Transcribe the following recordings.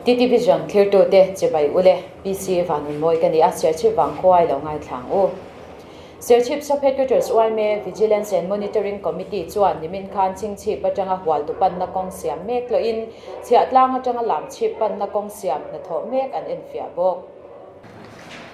TT Vision thlirtute chibai ule PC Vanunmawi ka ni a, Serchhip vangkhuai lo ngaithla ang u. Serchhip Sub Headquarters yma Vigilance and Monitoring Committee chuan nimin khan Chhingchhip atanga Hualtu panna kawng siam mek tlawhin Chhiahtlang atanga Lamchhip panna kawng siam hnathawh mek an enfiah bawk.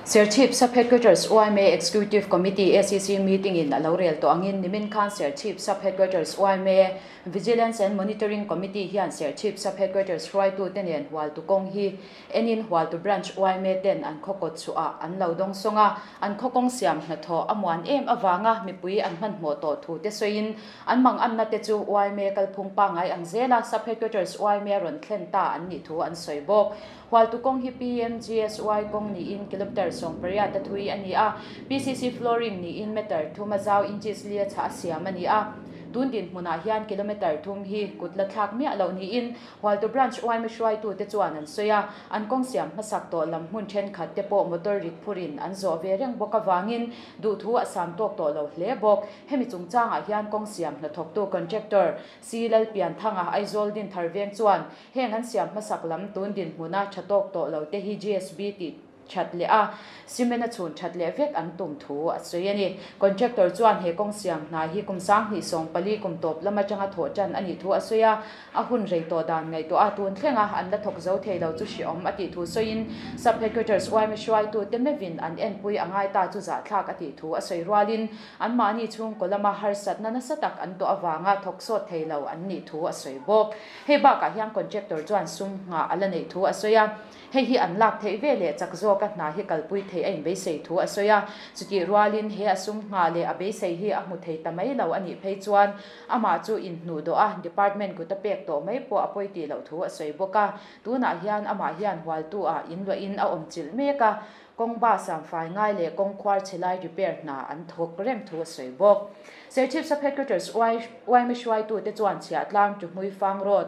Serchhip Sub Headquarters yma Executive Committee, ACC, meeting in a lo rel tawh angin nimin khan Serchhip Sub Headquarters yma Vigilance and Monitoring Committee hian Serchhip Sub Headquarters hruaitute nen Hualtu kawng hi enin Hualtu Branch yma ten an khaw kawt chhuah an lo dawng sawng a, an khaw kawng siam hnathawh a muan em avanga mipui an hmanhmawh tawh thu te sawiin an manganna te chu yma kalphung pangngai ang zela Sub Headquarters yma rawn thlen ta an nih thu an sawi bawk. Hualtu kawng hi PMGSY kawng niin kilometre 18 a thui a ni a, PCC flooring niin metre thum a zau inches li a chhah a siam a ni a. Tun dinhmunah hian kilometre thum hi kut la thlak miah loh niin Hualtu Branch yma hruaitute chuan an sawi a, an kawng siam hmasak tawh lam hmun thenkhat te pawh motor rit phurin an zawh ve reng bawk avangin duhthu a sam tawk tawh lo hle bawk. Hemi chungchangah hian kawng siam hnathawktu contractor C Lalpianthanga Aizawl Dinthar Veng chuan Heng an siam hmasak lam tun dinhmuna tha tawk tawh lo te hi GSB tih that leh a, cement a chhun that leh vek an tum thu a sawi a ni. Contractor chuan he kawng siam hna hi kum 2014 kum tawp lam atanga thawh tan a nih thu a sawi a, a hun rei tawh dan ngaihtuah a tun thlenga an la thawk zo thei lo chu hreawm a tih thu sawiin Sub Headquarters yma hruaitute meuhin an enpui a ngai ta chu zahthlak a tih thu a sawi rualin anmahni chhungkaw lama harsatna nasa tak an tawh avanga thawk sawt thei lo an nih thu a sawi bawk. Hei bakah hian contractor chuan sum nghah a la neih thu a sawi a, hei hi an lak theih ve leh chak zawka hna hi kalpui theih a inbeisei thu a sawi a. Chutih rualin he a sum nghah leh a beisei hi a hmu thei ta mai lo a nih phei chuan amah chu inhnuh dawh a, department kut a pek tawh mai pawh a pawi tih loh thu a sawi bawk a. Tunah hian amah hian hualtu ah inluahin a awm chilh mek a, Kawng ba samfai ngai leh kawng khuar chhe lai repair hna an thawk reng thu a sawi bawk. Serchhip Sub Headquarters yma hruaitute chuan Chhiahtlang Tuhmui Fang Road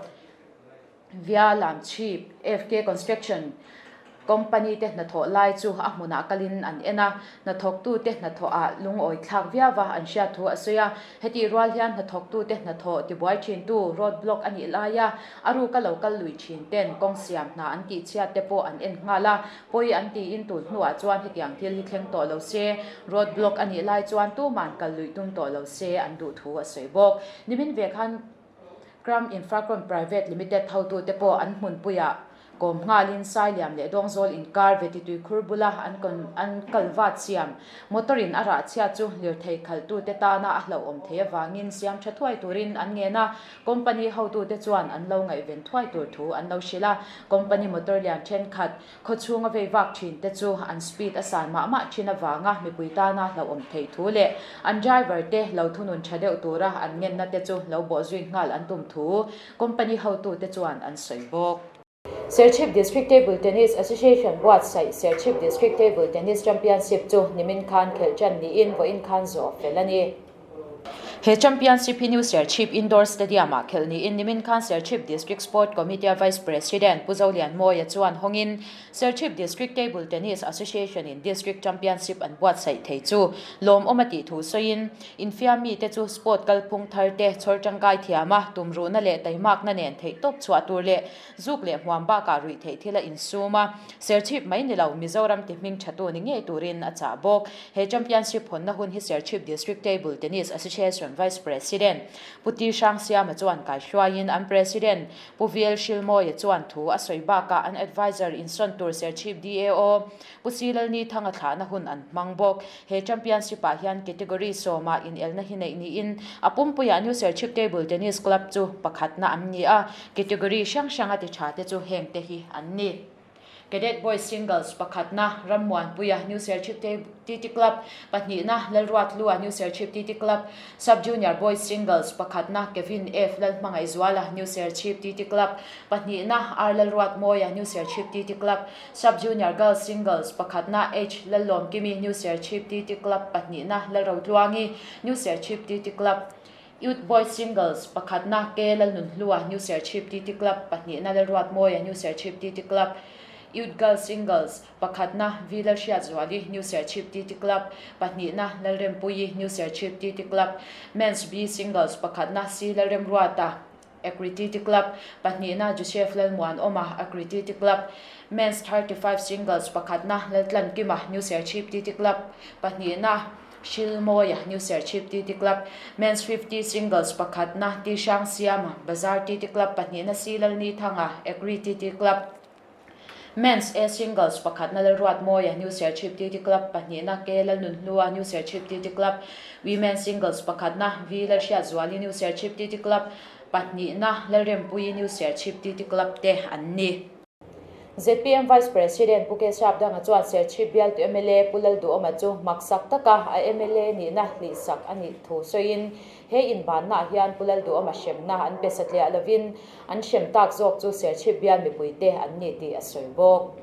via Lamchhip FK Construction Company te hnathawh lai chu a hmunah kalin an en a, hnathawktute hnathawhah lungawi thlak viau a an hriat thu a sawi a. Hetih rual hian hnathawktute hnathawh tibuai thintu road block a nih laia a ruka lo kal lui thin ten kawng siam hna an tihchhiat te pawh an en nghal a, Pawi an tiin tun hnuah chuan hetiang thil hi thleng tawh lo se, road block a nih lai chuan tuman kal luih tum tawh lo se an duh thu a sawi bawk. Nimin ve khan Kram Infracon Private Limited hotute pawh an hmunpuiah kawm nghalin Sailiam leh Dawngzawl inkar Vetitui khur bula an an kal vat siam motor in a rah chhiat chu lirthei khalhtute tana a hlauhawm thei avangin siam tha thuai turin an ngen a, Company hotute chuan an lo ngaihven thuai tur thu an lo hrilh a, company motor lian thenkhat khawchhunga vei vak thin te chu an speed a san mah mah thin avanga mipui tana hlauhawm theih thu leh an driver te lo thunun tha deuh tura an ngenna te chu lo bawhzui nghal an tum thu company hotute chuan an sawi bawk. Serchhip District Table Tennis Association buatsaih Serchhip District Table Tennis Championship chu nimin khan khelh tan niin vawiin khan zawh fel a ni. He Championship hi New Serchhip Indoor Stadium-ah khelh niin nimin khan Serchhip District Sport Committee-a Vice President Pu Zolianmawia chuan hawngin Serchhip District Table Tennis Association-in District Championship an buatsaih thei chu lawmawm a tih thu sawiin infiam mite chu sport kalphung thar te chhawr tangkai thiama tumruhna leh taimakna nen theihtawp chhuah tur leh Zuk leh hmuam bakah ruih theih thil a insum a, Serchhip mai ni lo, Mizoram ti hming thatu ni ngei turin a chah bawk. He championship hawnna hun hi Serchhip District Table Tennis Association Vice President Pu Ti Hrangsiama chuan kaihruaiin an President Pu VL Hrilmawia chuan thu a sawi bakah an Adviser insawn tur Serchhip DAO Pu Silalni Thanga thlahna hun an hmang bawk. He championship-ah hian category sawmah inelna hi neih niin a pumpuiah New Serchhip Table Tennis Club chu pakhatna an ni a, category hrang hranga ti tha te chu heng te hi an ni. Cadet Boys Singles pakhatna Rammuanpuia New Serchhip TT Club, pahnihna Lalruatlua New Serchhip TT Club, Sub Junior Boys Singles pakhatna Kevin F Lalhmangaihzuala New Serchhip TT Club, pahnihna R Lalruatmawia New Serchhip TT Club, Sub Junior Girls Singles pakhatna H Lallawmkimi New Serchhip TT Club pahnihna Lalrotluangi New Serchhip TT Club, Youth Boys Singles pakhatna K Lalnunhlua New Serchhip TT Club pahnihna Lalruatmawia New Serchhip TT Club, Youth Girls Singles pakhatna V Lalhriatzuali New Serchhip TT Club pahnihna Lalrempuii New Serchhip TT Club, Men's B Singles pakhatna C Lalremruata. Akrititi Club, pahnihna Joseph Lalmuanawma, Akrititi Club, Men's 35 Singles pakhatna Laltlankima, New Serchhip TT Club, pahnihna Hrilmawia, New Serchhip TT Club, Men's 50 Singles pakhatna T Hrangsiama, Bazar TT Club, pahnihna C Lalnithanga, Agri TT Club, Men's A Singles pakhatna Lalruatmawia, New Serchhip TT Club, pahnihna K Lalnunhlua, New Serchhip TT Club, Women's Singles pakhatna V Lalhriatzuali, New Serchhip TT Club, pahnihna Lalrempuii, New Serchhip TT Club te an ni. Zpm Vice President Pu Keshav Danga chuan Serchhip bialtu mla Pu Lalduhawma chu maksak taka a mla nihna hlihsak a nih thu sawiin he inbannaah hian Pu Lalduhawma hremna an pe satliah lovin an hrem tak zawk chu Serchhip bial mipuite an ni tih a sawi bawk.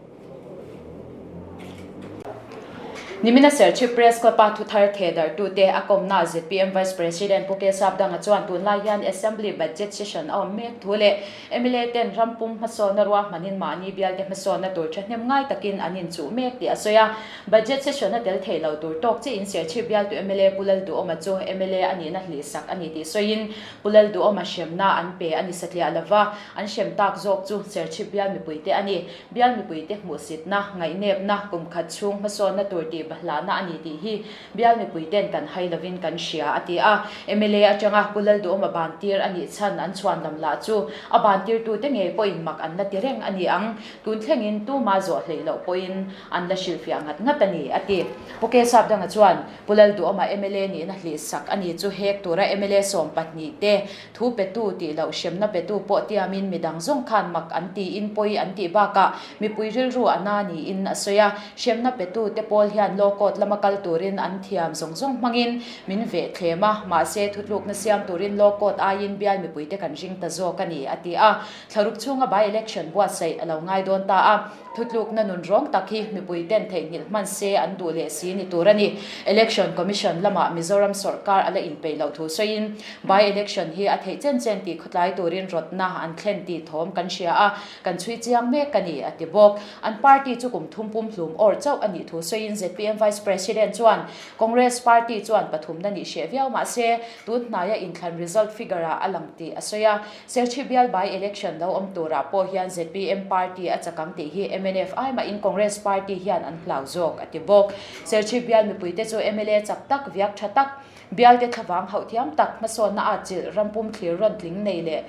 Nimina Serchhip Press Club-a thuthar thehdarhtute a kawmna zpm Vice President Pu Keshav Danga chuan tunlai hian Assembly Budget Session a awm mek thu leh mla ten rampum hmasawnna ruahmanin mahni bialte hmasawnna tur thahnem ngai takin an inchuh mek tih a sawi a. Budget Session a tel thei lo tur tawk chiah in Serchhip bialtu mla Pu Lalduhawma chu mla a nihna hlihsak a ni tih sawiin Pu Lalduhawma hremna an pe a ni satliah lova, an hrem tak zawk chu Serchhip bial mipuite a ni. Bial mipuite hmuhsitna, ngaihnepna, kum khat chhung hmasawnna tur tih bahlahna a ni tih hi bial mipuiten kan hai lovin kan hria, a ti a. Mla atanga Pu Lalduhawma bantir a nih chhan an chhuan lam lah chu a bantirtute ngei pawhin mak an la ti reng a ni ang. Tun thlengin tuma zawh hleih loh pawhin an la hrilhfiah ngat ngat a ni, a ti. Pu Kesap danga chuan Pu Lalduhawma mla nihna hlihsak a ni chu hek tura mla 12 te Thu petu tih loh hremna petu pawh tiamin midang zawng khan mak an tiin pawi an tih bakah mipui rilru a na niin a sawi a. Hremna petu te pawl hian law court lama kal turin an thiam zawng zawng hmangin min veh thlem a, mahse thutlukna siam turin law court aiin bial mipuite kan ring ta zawk a ni, a ti a. Thlaruk chhunga by-election buatsaih a lo ngai dawn ta a. Thutlukna nun rawng tak hi mipui ten theihnghilh hman se an duh leh si ni tur a ni. Election Commission lamah Mizoram sawrkar a la inpeih loh thu sawiin, by-election hi a theih chen chen tih khawtlai turin rawtna an thlen tih thawm kan hria a, kan chhui chiang mek a ni, a ti bawk. An party chu kum thum pum hlum awr chauh a nih thu sawiin zpm Vice President chuan Congress party chuan pathumna nih hreh viau mah se, tun hnaia inthlan result figure-ah a lang tih a sawi a. Serchhip bial by election lo awm turah pawh hian zpm party a chak ang tih hi mnf ai mahin Congress party hian an hlau zawk, a ti bawk. Serchhip bial mipuite chu mla chak tak, viak tha tak, bialte thlavang hauh thiam tak, hmasawnna a chilh, rampum thlir rawn tling nei leh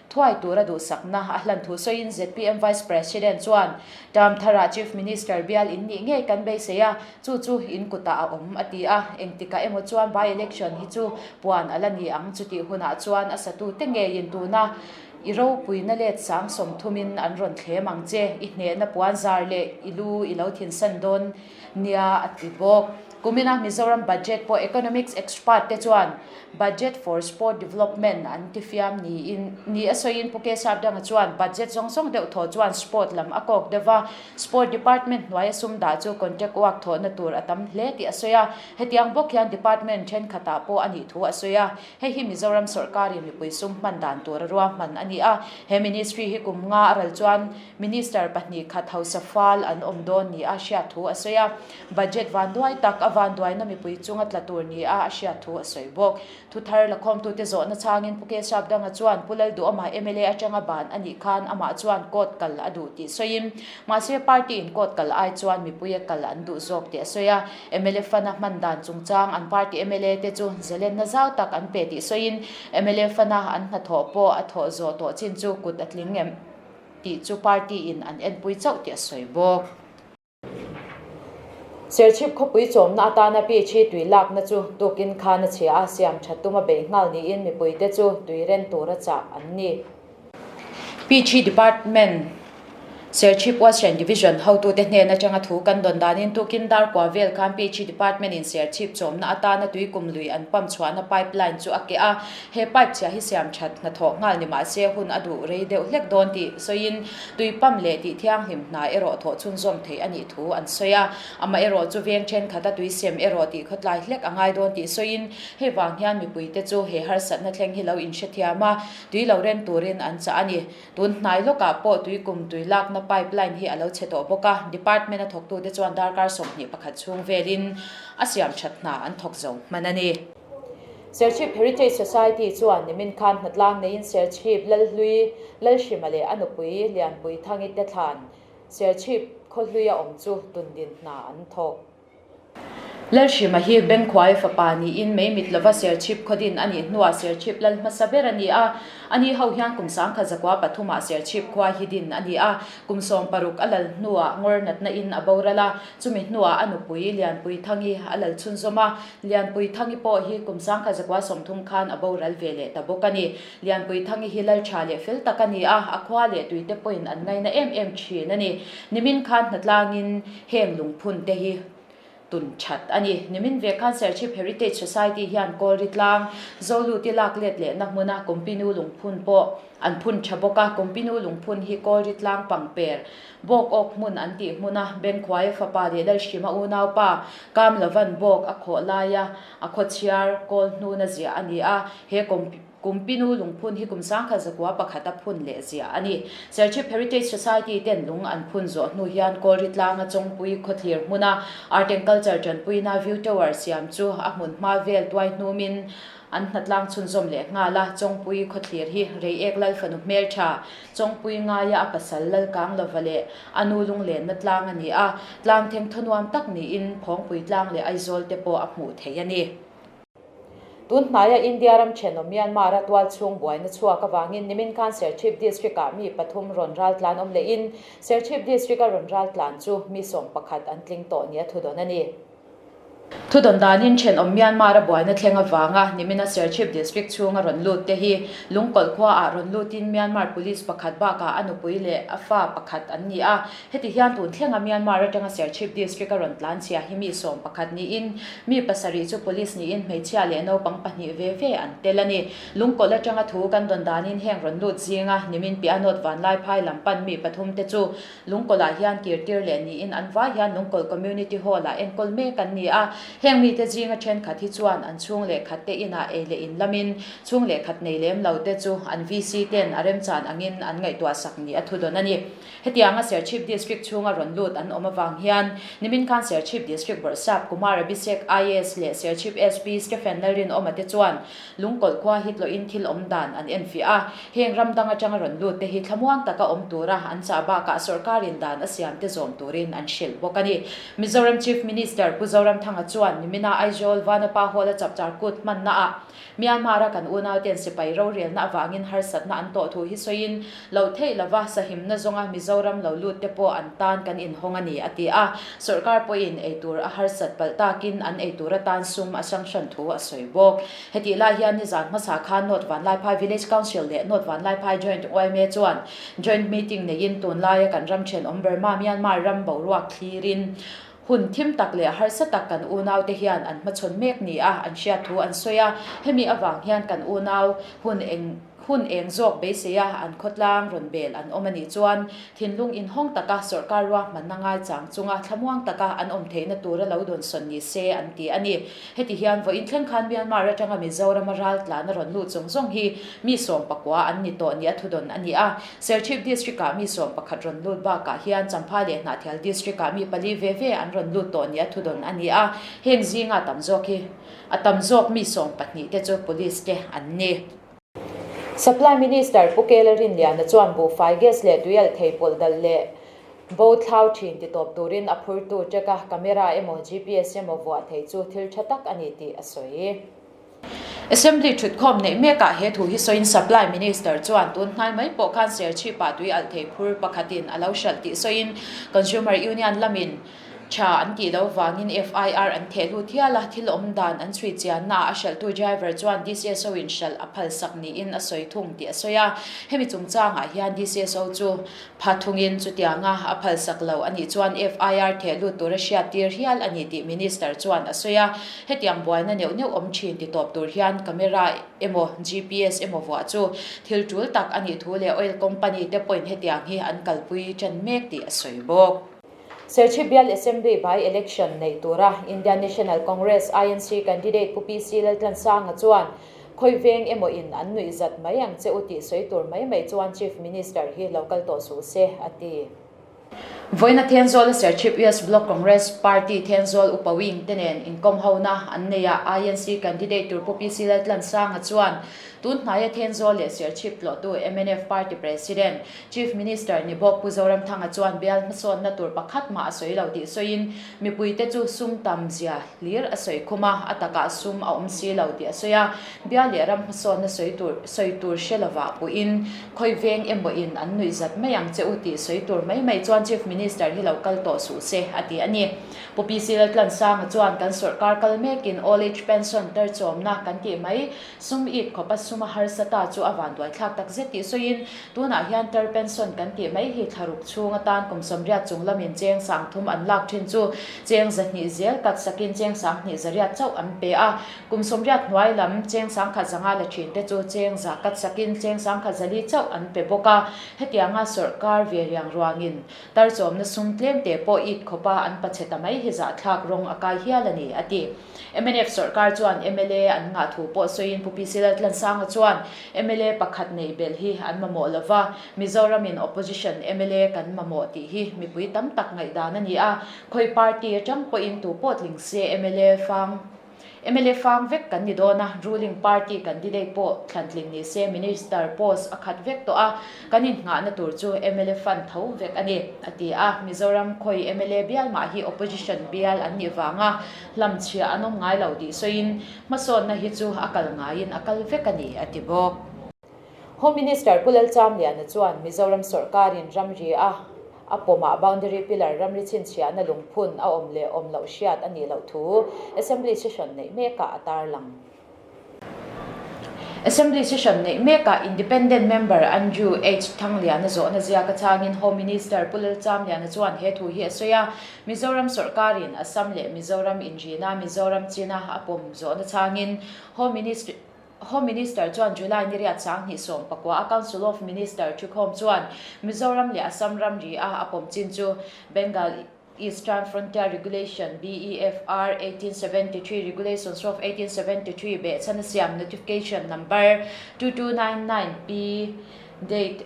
thuai tura duhsakna a hlan thu sawiin zpm Vice President chuan term tharah Chief Minister bial in nih ngei kan beisei a, Chu chu in kutah a awm, a ti a. Engtikah emaw chuan by-election hi chu puan a la ni ang. Chutih hunah chuan a satute ngeiin tuna i ropuina let sang sawmthumin an rawn thlem ang che, i hnehna puan zar leh i lu i lo thinsan dawn nia, a ti bawk. Kumina Mizoram budget pawh economics expert te chuan Budget for Sport Development an ti fiam niin ni a sawiin Pu Kesap Danga chuan budget zawng zawng deuh thaw chuan sport lam a kawk deuh va, Sport Department hnuaia sum dah chu contract work thawhna tur a tam hle tih a sawi a, hetiang bawk hian department thenkhatah pawh a nih thu a sawi a, hei hi Mizoram sawrkarin mipui sum hman dan tur a ruahman a ni a, he ministry hi kum nga a ral chuan Minister pahnih khat hausa fal an awm dawn ni a hriat thu a sawi a, budget vanduai tak a vanduaina mipui chunga tla tur ni a a hriat thu a sawi bawk. Thuthar lakhawmtute zawhna changin Pu Kesap Danga chuan Pu Lalduhawma mla atanga ban a nih khan amah chuan court kal a duh tih sawiin, mahse party in court kal ai chuan mipuia kal an duh zawk tih a sawi a. Mla fund a hman dan chungchang an party mla te chu zalenna zau tak an pe tih sawiin, mla fund a an hnathawh pawh a thawh zawh tawh chin chu kut a tling em tih chu party in an enpui chauh tih a sawi bawk. Serchhip khawpui chawmna atana PHI tui lakna chu tukin khan a chhia a, siam tha tum a bei nghal niin mipuite chu tui ren tura chah an ni. PHI Department Serchhip Western Division hotute hnen atanga thu kan dawn danin tukin dar kua vel khan PHI Department in Serchhip chawmna atana tui kum lui an pump chhuahna pipeline chu a keh a, He pipe chhia hi siam that hnathawh nghal ni mah se hun a duh rei deuh hlek dawn tih sawiin tui pump leh tih thianghlim hna erawh thawh chhunzawm theih a nih thu an sawi a. Amaherawh chu veng thenkhat a tui sem erawh tih khawtlai hlek a ngai dawn tih sawiin hei vang hian mipuite chu he harsatna thleng hi lo inhrethiam a, tui lo ren turin an chah a ni. Tun hnai lawkah pawh tui kum tui lakna pipe line hi a lo chhe tawh bawk a, department a thawktute chuan darkar 21 chhung velin a siam that hna an thawk zo hman a ni. Serchhip Heritage Society chuan nimin khan hnatlang neiin Serchhip Lalhlui Lalhrima leh a nupui Lianpui Thangi te thlan Serchhip khawhluia awm chu tundin hna an thawk. Lalhrima hi Bengkhuai fapa niin mei mit lova Serchhip khawdin a nih hnuah Serchhip lal hmasa ber a ni a. Ani ho hian kum 1013 ah Serchhip khua hi din a ni a. Kum 16 a lal hnuah ngawr natna in a boral a. Chumi hnuah a nupui Lianpui Thangi a lal chhunzawm a. Lianpui Thangi pawh hi kum 1930 khan a boral ve leh ta bawk a ni. Lianpui Thangi hi lal tha leh fel tak a ni a, a khua leh tuite pawhin an ngaina em em thin a ni. Nimin khan hnatlangin heng lungphun te hi tun that a ni. Nimin ve khan Serchhip Heritage Society hian Kawlri tlang, Zoluti lak let lehna hmuna Kumpinu lungphun pawh an phun tha bawk a. Kumpinu lungphun hi Kawlri tlang pangper, Bawk awk hmun an tih hmuna Bengkhuaia fapa leh Lalhrima unaupa Kamlavan bawk a khawh laia a khawchhiar kawl hnuna ziah a ni a. He Kumpinu lungphun hi kum 1901 a phun leh ziah a ni. Serchhip Heritage Society ten lung an phun zawh hnu hian Kawlri tlanga Chawngpui khawthlir hmuna Art and Culture tanpuina View Tower siam chu a hmun hma vel tuai hnumin an hnatlang chhunzawm leh nghal a. Chawngpui khawthlir hi Reiek Lalfanu hmeltha Chawngpui ngaia a pasal Lalkang lova leh a nu lunglenna tlang a ni a, tlang thengthaw nuam tak niin Phawngpui tlang leh Aizawl te pawh a hmuh theih a ni. Tun hnaia India ram thenawm Myanmar a tual chhung buaina chhuak avangin nimin khan Serchhip District-ah mi pathum rawn ral tlan awm lehin Serchhip District-a rawn ral tlan chu mi 11 an tling tawh nia thudawn a ni. Thudawn danin thenawm Myanmar a buaina thleng avanga nimina Serchhip District chhunga rawn lut te hi Lungkawlh khuaah rawn lutin Myanmar Police pakhat bakah a nupui leh a fa pakhat an ni a. Heti hian tun thlenga Myanmar atanga Serchhip District a rawn tlan chhia hi mi 11 niin mi pasarih chu Police niin hmeichhia leh naupang pahnih ve ve an tel a ni. Lungkawlh atanga thu kan dawn danin heng rawn lut zinga nimin piah nawt Vanlaiphai lam pan mi pathum te chu Lungkawlh-ah hian kirtir leh niin an vai hian Lungkawlh Community Hall-ah enkawl mek an ni a. Heng mite zinga thenkhat hi chuan an chhung leh khat te inah ei leh in lamin chhung leh khat nei lem lo te chu an VC ten a remchan angin an ngaihtuah sak ni a thudawn a ni. Hetianga Serchhip District chhunga rawn lut an awm avang hian nimin khan Serchhip District Bawrhsap Kumar Abhishek IAS leh Serchhip SP Stephen Lalrinawma te chuan Lungkawlh khua hi tlawhin thil awm dan an enfiah a, heng ram dang atanga rawn lut te hi thlamuang taka awm tura an chah bakah sawrkarin dan a siam te zawm turin an hrilh bawk a ni. Mizoram Chief Minister Pu Zoramthanga chuan nimina Aizawl Vanapa Hall-a chapchar kut hmannaah Myanmar-a kan unauten sipai rorelna avangin harsatna an tawh thu hi sawiin, Lo theih lova sahimna zawnga Mizoram lo lut te pawh an tan kan inhawng a ni, a ti a. Sawrkar pawhin eitur a harsat palh takin an eitur atan sum a hrang hran thu a sawi bawk. Hetih lai hian nizan hmasa khan North Vanlaiphai Village Council leh North Vanlaiphai Joint yma chuan Joint Meeting neiin tunlaia kan ram thenawm Burma Myanmar ram boruak thlirin Hun thim tak leh harsa tak kan unaute hian an hmachhawn mek ni a an hriat thu an sawi a, hemi avang hian kan unau hun eng hun eng zawk beisei a an khawtlang rawn bel an awm a nih chuan thinlung inhawng taka sawrkar ruahmanna ngaichang chunga thlamuang taka an awm theihna tura lo dawnsawn ni se an ti a ni. Heti hian vawiin thleng khan Myanmar atanga Mizorama raltlan a rawn lut zawng zawng hi mi 19 an ni tawh nia thudawn a ni a. Serchhip District-ah mi 11 rawn lut bakah hian Champhai leh Hnahthial District-ah mi pali ve ve an rawn lut tawh nia thudawn a ni a. Heng zinga tam zawk hi a tam zawk mi 12 te chu Police te an ni. Supply Minister Pu Kela Rinliana chuan buhfai gas leh tuialh thei pawlh dal leh bo thlau thin ti tawp turin a phurtu check a, camera emaw GPS emaw vuah thei chu thil tha tak a ni tih a sawi. Assembly thutkhawm neih mekah he thu hi sawiin Supply Minister chuan tun hnai mai pawh khan Serchhip-ah tuialh thei phur pakhatin a lo hralh tih sawiin Consumer Union lamin Tha an tih loh vangin FIR an theh lut hial a, thil awm dan an chhui chiannaah a hralhtu driver chuan DCSO in hralh a phalsak niin a sawi thung tih a sawi a. Hemi chungchangah hian DCSO chu pha thungin chutianga a phalsak lo a nih chuan FIR theh lut tura hriattir hial a ni tih Minister chuan a sawi a. Hetiang buaina neuh neuh awm thin ti tawp tur hian camera emaw GPS emaw vuah chu thil tul tak a nih thu leh oil company te pawhin hetiang hi an kalpui tan mek tih a sawi bawk. Serchhip Bial Assembly by Election neih tura Indian National Congress, INC, candidate Pu PC Laltlansanga chuan khawi veng emaw in an nuih zat mai ang che u tih sawi tur mai mai chuan Chief Minister hi lo kal tawh suh se, a ti. Vawiina Thenzawl a Serchhip US Block Congress Party Thenzawl Upa Wing te nen inkawm hona an nei a, INC candidate tur Pu PC Laltlansanga chuan tun hnaia Thenzawl leh Serchhip tlawhtu mnf Party President, Chief Minister ni bawk Pu Zoramthanga chuan bial hmasawnna tur pakhat mah a sawi lo tih sawiin mipuite chu sum tam zia hlir a sawi khum a, a takah sum a awm si lo tih a sawi a. Bia leh ram hmasawnna sawi tur sawi tur hre lovah puhin khawi veng emaw in an nuih zat mai ang che u tih sawi tur mai mai chuan Chief Minister hi lo kal tawh suh se a ti a ni. Pu PC Laltlansanga chuan kan sawrkar kal mekin Old Age Pension tarchawmna kan tih mai sum it khawpa sum a harsa ta chu a vanduai thlak tak zet tih sawiin tunah hian tar pension kan tih mai hi thlaruk chhung atan kum 80 chung lamin cheng 3000 an lak thin chu cheng 200 zel kat sakin cheng 20 zariat chauh an pe a. Kum 80 hnuai lam cheng 1005 la thin te chu cheng za kat sakin cheng 1004 chauh an pe bawk a. Hetianga sawrkar ve riang ruangin tarchawmna sum tlem te pawh it khawpa an pachhe ta mai hi zahthlak rawng a kai hial a ni, a ti. Mnf sawrkar chuan mla an ngah thu pawh sawiin Pu PC Laltlansanga chuan mla pakhat neih belh hi an mamawh lova, Mizoramin opposition mla kan mamawh tih hi mipui tam tak ngaihdan a ni a, khawi party atang pawhin tu pawh tling se mla fang Mla fang vek kan ni dawn a, ruling party candidate pawh thlantling ni se minister post a khat vek tawh a, kan innghahna tur chu mla fund tho vek a ni, a ti a. Mizoram khawi mla bial mah hi opposition bial an nih vanga hlamchhiah an awm ngai lo tih sawiin hmasawnna hi chu a kal ngaiin a kal vek a ni, a ti bawk. Home Minister Pu Lalchamliana chuan Mizoram sawrkarin ramri a a pawmah boundary pillar ramri chhinchhiahna lungphun a awm leh awm loh hriat a nih loh thu Assembly session neih mekah a tarlang. Assembly session neih mekah Independent Member Andrew H Thangliana zawhna ziak atangin Home Minister Pu Lalchamliana chuan he thu hi a sawi a, Mizoram sawrkarin Assam leh Mizoram inrina Mizoram china a pawm zawhna changin Home Minister Home Minister chuan July ni riat 2019 a Council of Minister thukhawm chuan Mizoram leh Assam ramri a a pawm chin chu Bengal Eastern Frontier Regulation, BEFR, 1873, Regulations of 1873 behchhan a siam Notification Number 2299P date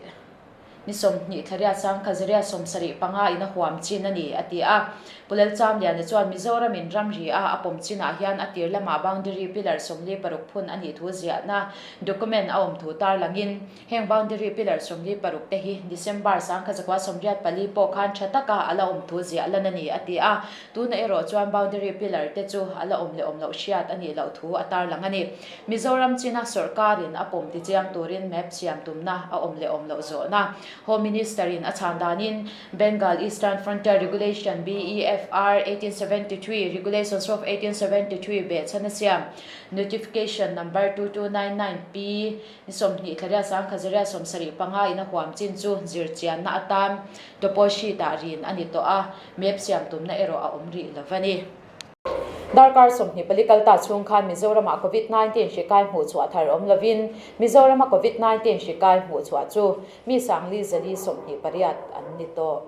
Ni 20 thla riat 1975 in a huam chin a ni, a ti a. Pu Lalchamliana chuan Mizoramin ramri a a pawm chinah hian a tir lamah boundary pillar 46 phun a nih thu ziahna document a awm thu tarlangin heng boundary pillar 46 te hi December 1984 pawh khan tha taka a la awm thu ziah lan a ni, a ti a. Tuna erawh chuan boundary pillar te chu a la awm leh awm loh hriat a nih loh thu a tarlang a ni. Mizoram china sawrkarin a pawm tichiang turin map siam tumna a awm leh awm loh zawhna Home Minister-in a chhan danin Bengal Eastern Frontier Regulation, BEFR, 1873, Regulations of 1873 behchhan a siam Notification Number 2299P ni 20 thla riat 1975 in a huam chin chu zirchianna atan topo sheet-ah rin a ni tawh a, map siam tumna erawh a awm rih lo a ni. Darkar 24 kal ta chhung khan Mizoramah Covid 19 hri kai hmuh chhuah thar awm lovin Mizorama Covid 19 hri kai hmuh chhuah chu mi 4428 an ni tawh.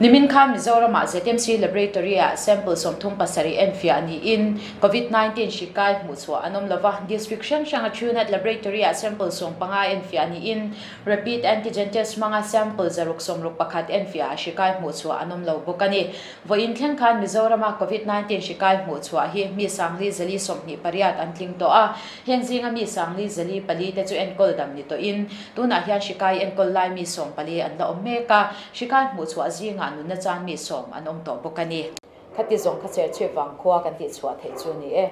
Nimin khan Mizoramah ZMC Laboratory-ah sample 37 enfiah niin Covid 19 hri kai hmuh chhuah an awm lova, District hrang hranga Truenat Laboratory-ah sample 15 enfiah niin Rapid Antigen Test hmanga sample 661 enfiah hri kai hmuh chhuah an awm lo bawk a ni. Vawiin thleng khan Mizorama Covid 19 hri kai hmuh chhuah hi mi 4428 an tling tawh a, heng zinga mi 44 te chu enkawl dam ni tawhin tunah hian hri kai enkawl lai mi 14 an la awm mek a, hri kai hmuh chhuah zingah nunna chan mi 10 an awm tawh bawk a ni. Khati zawng kha cher chhip vang khua kan tih chhuah theih chu ni e.